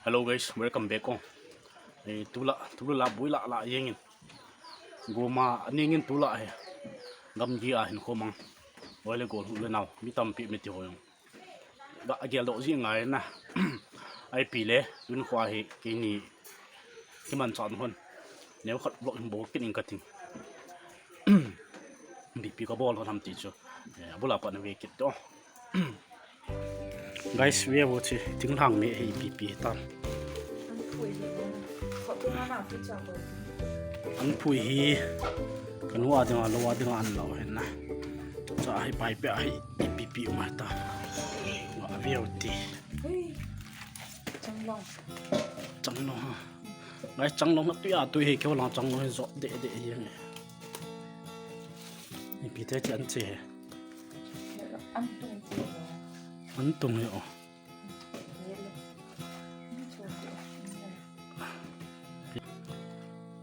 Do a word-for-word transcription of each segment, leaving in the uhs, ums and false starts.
Hello guys, welcome back o. Eh, tula, tula la, bui la, la, yengin. Goma, aningin tula he. Gamgi a hin khomang. Oile gol hu le nau, mi tampi mi ti ho jong. Ga gel doh ji ngai na. Ai pi le, tun khua hi, kini, kiman chan hon. Neo khat vlog hin bol kin ing ka ting. Bipi ka bol hon ham ti chu. Eh, abula pa na ve kit to. Guys, we vo chi, ting lang me hi bipi tan. An phui hi, kanu a dinga, lo a dinga an lo hen na. Cha hi pai pe hi, bipi ma ta. Wa ve ti. Changlong. Changlong ha. Guys, changlong ha tu ya tu hi, keu lang changlong hi zo de de hi. Bipi te chi an chi he. An tung chi. An tung yo.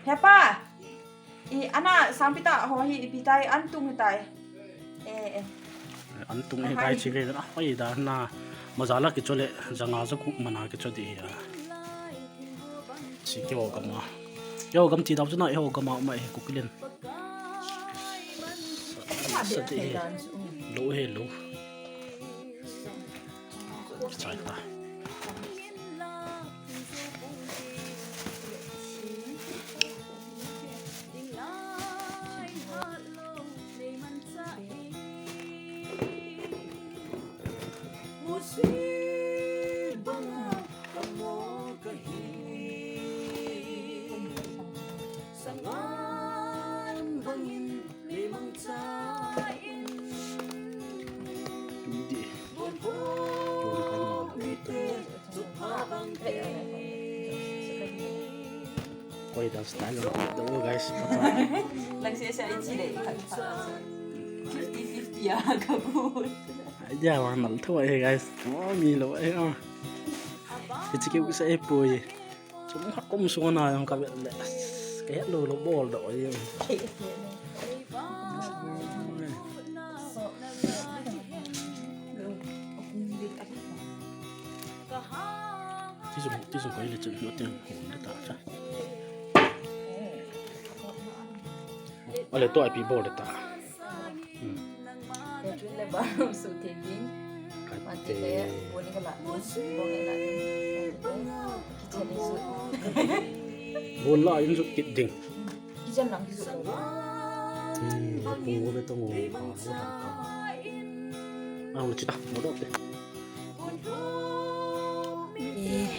Hepa, i ana sangpi ta ho hi ipi tai, an tung hi tai. Eh, eh. An tung hi tai chi ve na, hoi da na, mazala ki chole, janga ja ku mana ki chodi ya. Chi ki ho kama. Yo gam ti dau na, yo kama ma hi ku pilen. Sa ti he. Lo he lo. Chai ta. Sangan bangin mimang cha in. Tui di. Tui di. Koi dan style lang do guys. Lang siya siya ichi de. Fifty fifty ah kabul. Idea wang nal tho eh guys. Oh mi lo eh. Ichi ke usa eh poi. Chum khat kum sunga na jong ka vet le. Ka het lou lou bol doh jeng. Ti jong, ti jong ka ile chen lo teng hon le ta cha. Ale to ipi bol le ta. Hmm. Bedroom le bathroom su te ding. Kate. Mati le, boni ka la. Boni la. Kitchen ni su. Bon la in su kit ding. Kitchen lang ki su. Hmm, pu wo be tong wo ka wo da ka. Ah, wo chi ta, wo do te. Eh,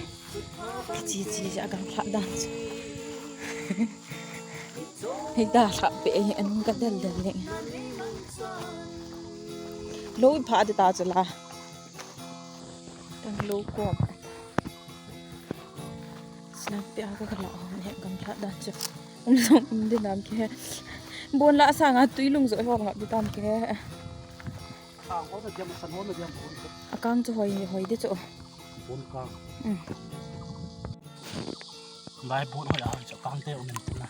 chi chi ja gam pha dan. Hei da lhah pe hi an ka del del leng. Lo i pha de ta chu la. Tang lo kom. Snap pe a ka ka la hon he gam lhah da chu. Um song um de nam ke. Bon la sanga tui lung jo hol ngap de tam ke. Kang ho na diam, san ho na diam, bon ko. A kang chu hoi, hoi de chu. Bon kang. Mm. Lai bon hoi a chu kang te um in na.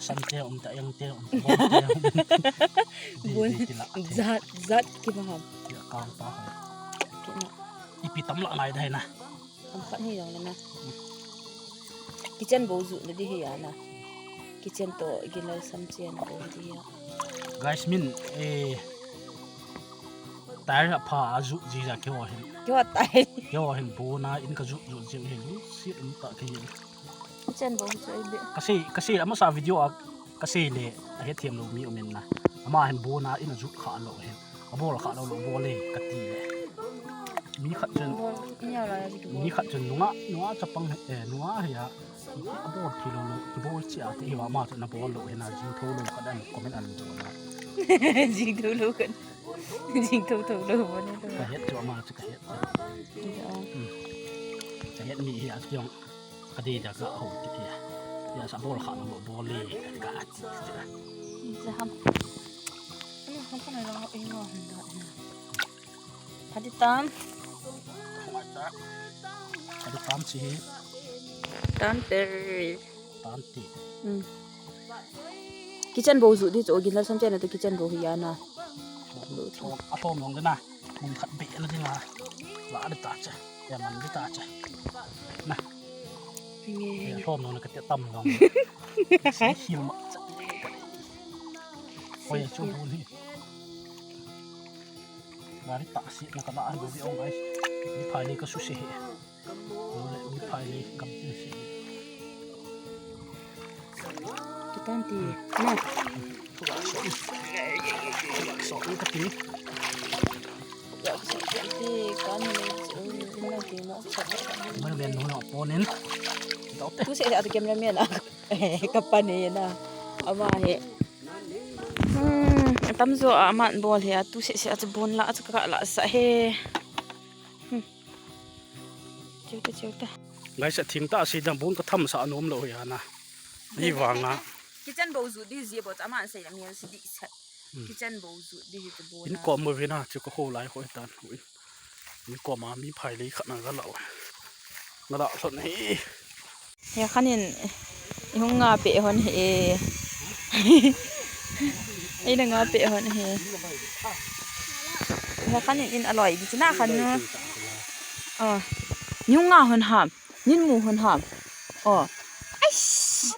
San te um ta, eng te um ta, bon te um. Di, bon di, di la te. Jat, jat ki ba ham. Ya kang pa hoi. Ki na. Ipi tam la ngai dai na. Tam khat hi jong le na. Kitchen bo ju le di hi ya na. Kitchen to gilal sam chen bo di ya. Guys, min, eh, tyre apha a ju ji ja keo hin. Keo tyre. Keo hin bo na in ka ju ju ji hin lu si um ta ke hin. Kitchen bo chu ai be. Ka sei, ka sei, amasa video a ka sei le, a hethem lou mi um in na. Ama hin bo na in a ju kha lou hin. A bol kha lou lou bol le ka ti le. Mi khat chun, mi khat chun nunga, nunga chapang, eh, nunga hi a. A bol thi lou lou, ki bol chi a ti hi va ma chun a bol lou hin a jing tho lou khat an comment an jo na. Jing tho lou khat. Jing tho tho lou bo ne to. Ka het chu ama chu ka het chu. Ja. Hmm. Ka het mi hi a kiong. Ka dei da ka ho ti ti. Ya sa bol kha lou bol le ka ti ti. Ja ham. Ani ham ka nai la e nga hon da. Phadi tam. Phadi tam si hi. Tam ter. Tam ti. Hmm. Kitchen bo ju di chu gilal sam chen na to kitchen bo hi ya na. A to nong de na. Mun khat be na di na. La de ta cha. Ya man de ta cha. Na. Nge. Hlom nung na kati tam nung. Sihil ma. Hoi chu bu ni. Gari taxi na kana an bu di ong guys. Ni phai ni ka su se he. Ni phai ni kam tin se. Kitan ti. Na. Mana ben nuna ponin. Tu se atu cameraman a. Kapane na. Ama he. Hmm, atam jo a aman bol he, atu se se atu bon la, atu ka la sa he. Hmm. Chiu ta, chiu ta. Ngai sa thim ta si dang bon ka tham sa nom lo ya na. Ni vanga. Kitchen bo ju di ji bo ta man sa ya mi si di sa. Hmm. Kitchen bo ju di hi bo. In na. Kom mo vina chu ko ho lai ho tan. In kom a mi phai lei khat na ga la. Nga la son hi. He khan in, i hung nga pe hon he. Ei na nga pe hon he. He khan in, in aloi di china khan nu. Oh. Ni hung nga hon ham. Nin mu hon ham. Oh. Aish.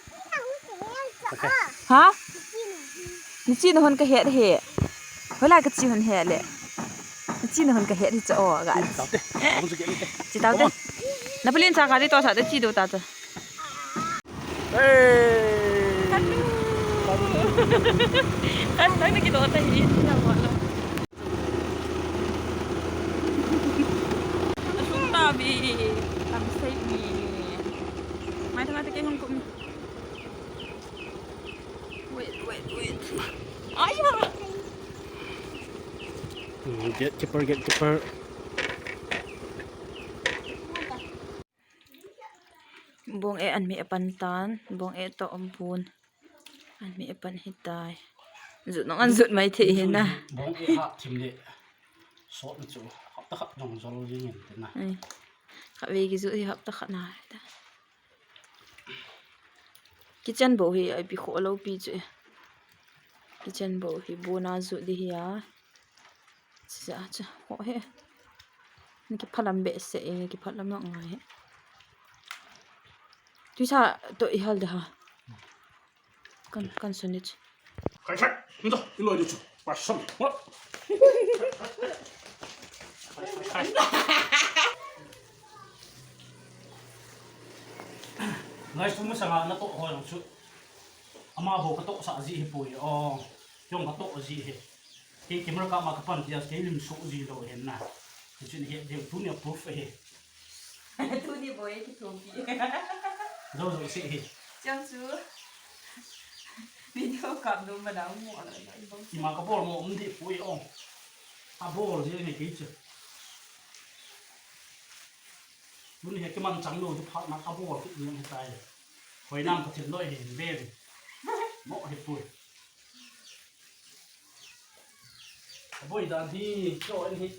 Ha? Ni chi na hon ka het he. Hoilai ka chi hon he le. Ni chi na hon ka het hi cha o ga. Chi tau te. Chi tau te. Na pulin cha ka ri to sa te chi do ta cha. Hey. Kan na ki do ta hi. Asung ta bi. Tam sei ni. Mai ta ka te ke hong kum. Wait, wait, wait. Aya. Hmm, gatekeeper, gatekeeper. Bong e an mi apan tan, bong e to om pun. An mi apan hi tai. Zut nong an zut mai thei hi na. Bong e ha thim le. Sot na chu. Hapta khat nong zol jing in te na. Ai. Kha ve ki zut hi hapta khat na ta. Kitchen bo hi ai pi kho lo pi chu e. Kitchen bo hi bu na zu di hi a. Cha cha ho he. Ni ki phalam be se e, ki phalam no ngai he. Tu sa to i hal de ha. Kan, kan sunit. Khai khai. Nda, i loi de chu. Pasal. Ngai su masanga na to ho jong chu. Ama bo ka to sa ji hi poi. Oh. Jong ka to ji hi. Kei camera ka ma ka pan tia kei lim su ji lo hen na. Chu ni he de tu ni proof he. Tuni bo e kithopi. Zo zo se hi. Chang chu. Video kap dum ba dang mo la la bang. Ima ka bol mo um di pui ong. A bol je ni ki chu. Tuni he kiman chang lo chu phat na ka bol ki ni tai. Hoi nam ka thil noi he ve. Mo he pui. Boi dan hi, cho in hi,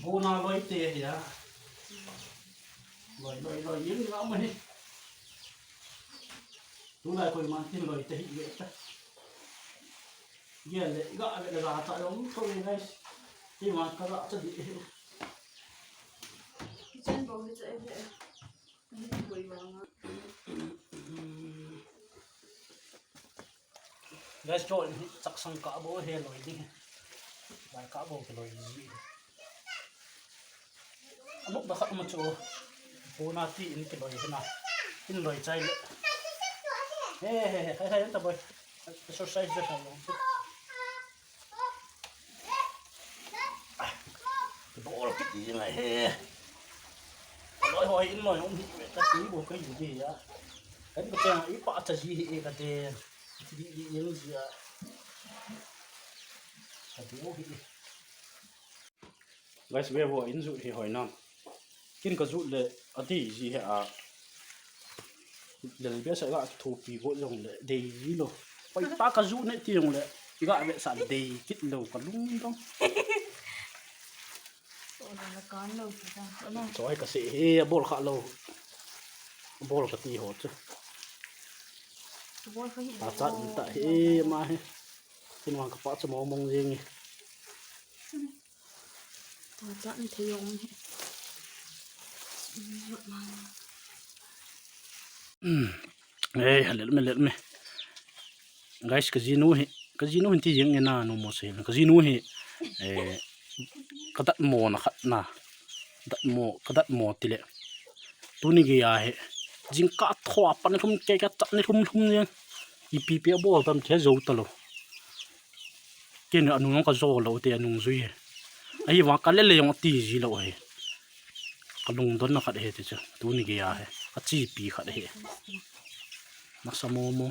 bu na loi te hi a. Loi, loi, loi, in ngam hi. Tulai koiman tin loi te hi ve ta. Gel le, ga ve le ga cha jong tho le guys. Hi ma ka ga cha di hi. Kitchen bo hi cha hi. Hi boi ma nga. Guys, cho in chaksang ka bo he loi ding. Bai ka bo ke loi ding. Anu ba khat ma cho. Bo na ti in ke loi na. In loi chai le. He he he, hai hai ta boi. Exercise de ka lo. Bol kiti ngai he. Loi hoi in loi um hi ve ka ti bo ka yu di ya. Kan ko chang i pa cha ji hi e ka te. Ti di di yu ji ya. Ka ti o hi. Guys, ve vo in ju hi hoi nam. Kin ka ju le a ti ji he a. Lel be sa ga thopi go jong le dei ji lo. Pai ta ka ju ne ti jong le ga ve sa dei kit lo ka lung dong. Choi ka se he a bol kha lo. Bol ka ti ho chu. Bol kha hi. Ta cha in ta he ma he. Kin wang ka pa cha mo mong jing. Ta cha in thei yong he. Ei, let me, let me. Guys, ka jinu hi, ka jinu hin ti jing ina nu mo se. Ka jinu hi, eh, ka dat mo na khat na. Dat mo, ka dat mo ti le. Tuni gei a hi. Jingkah tho a pan lhum ke ka chat ni lhum lhum ni. Ipi pi a bol tam ke jo ta lo. Ken anung ka jo lo te anung jui hi. Ahi vang ka le le jong ti ji lo hi. Ka lungdon na khat hi ti chu. Tuni gei a hi. A chi pi khat hi. Nasa mo mo.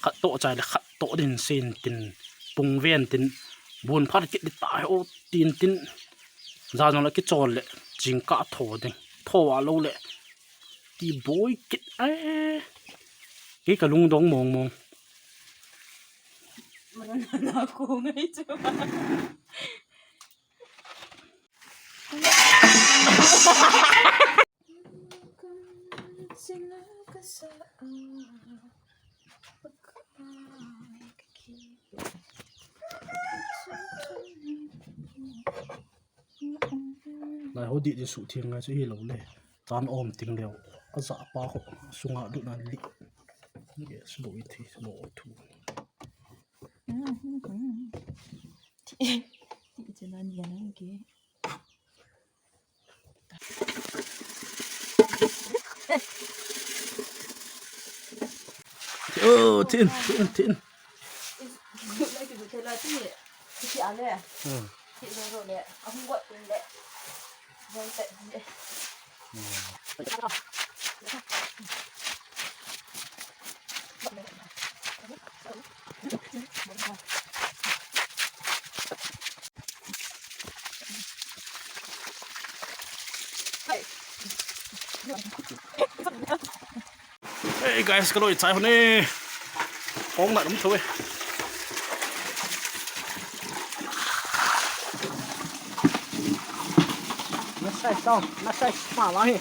Khat to chai le khat to din sin tin. Pung ven tin. Bun phat kit di ta hi o tin tin. Jan jong le kichol le. Jingkah tho ding. Tho a lo le. Ti boi kit. Eh. Kei ka lungdong mong mong. Mana na ko ngai chu. Lai ho di di su thing ngai chu hi lo le. Tan om ting leo. A za pa ho sunga du na li. Yes, bo i thi, bo thu. Ti, ti chena ni na ke. Oh, tin, tin, tin. Hmm. Hey guys, ka loi chai hon e. Hong na dum tho e. Massage tao, massage ma ma hi.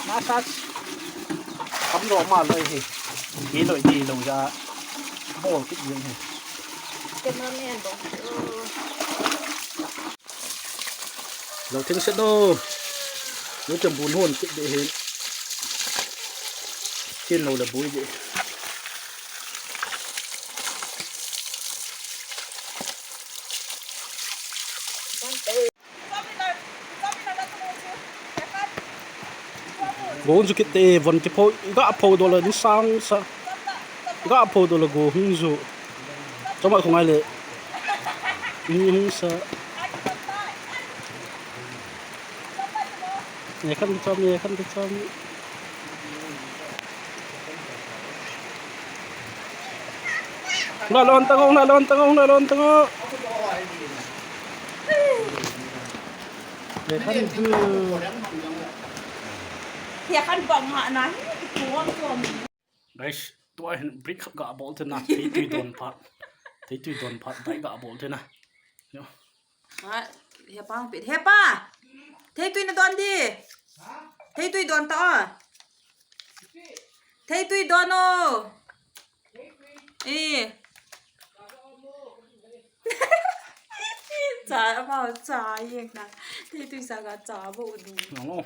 Massage. Kam lo ma lo hi. Hi lo hi lo ja. Bol kit jeng hi. Cameraman bol. Lo thing set no. Lo tem bun hon kit de hi. Thin lo le bui de. Go hung ju kit te, von kipho, ga pho do la ni sang sa. Ga pho do la go hung ju. Chama ko ngai le. Ni hung sa. Ye khan chom, ye khan chom. Nalon tango, nalon tango, nalon tango. Ye khan tu. Ye khan bang ha na hi, tuang tuang. Guys, tua hin break khat ga bol te na, thei tui don phat. Thei tui don phat, break ga bol te na. Yo. Ha, hepa hung pit. Hepa! Thei tui na don di. Thei tui don ta o. Thei tui don o. Eh. Cha, amau cha, yeng na. Thei tui sa ga cha bo du. Nang lo.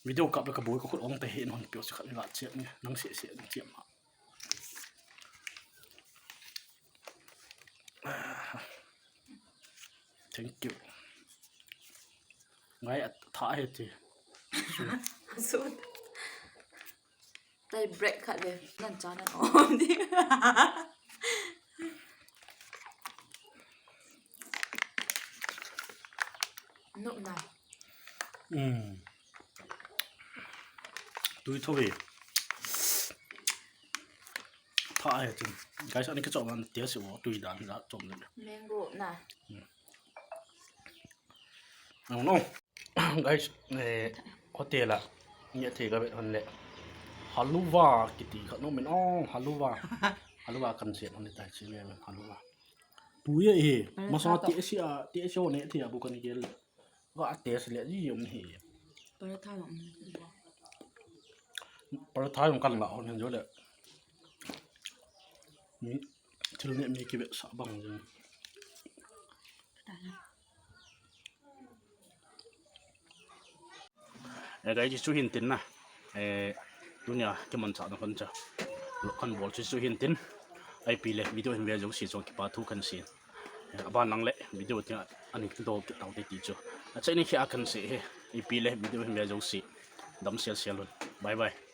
Video kap le ka boi ka khut ong te he non pio si khat ni la chiam ni. Nang se se chiam ma. Thank you. Ngai a tha he ti. Sun. Tai break khat ve. Nan cha nan om di. Nop na. Hmm. Tui tho ve. Tha he tin. Guys, ani ka chom an tia si wo tui dan la chom le. Mango na. Hmm. Ang no. Guys, eh, hotel a. Ni a thei ka bet hon le. Haluva kiti khat no min ong haluva. Haluva kan se hon le tai chi le haluva. Tui a he. Masa ti a si a, ti a si hon le thei a bu kan gel. Ga test le ji yom hi. Paratha jong. Paratha jong kan la hon hen jo le. Mi thil ne mi ki ve sa bang jong. Eh, guys, chu hin tin na. Eh, tunia kimanchahna hon cha lo kan bol chu chu hin tin, ipi le video hin ve jouse chu kipa thu kan sei. Eh, aban lang le video tin ani do kit tau te ti chu. Achaini khi a kan sei e, ipi le video hin ve jouse damsel sel un. Bye bye.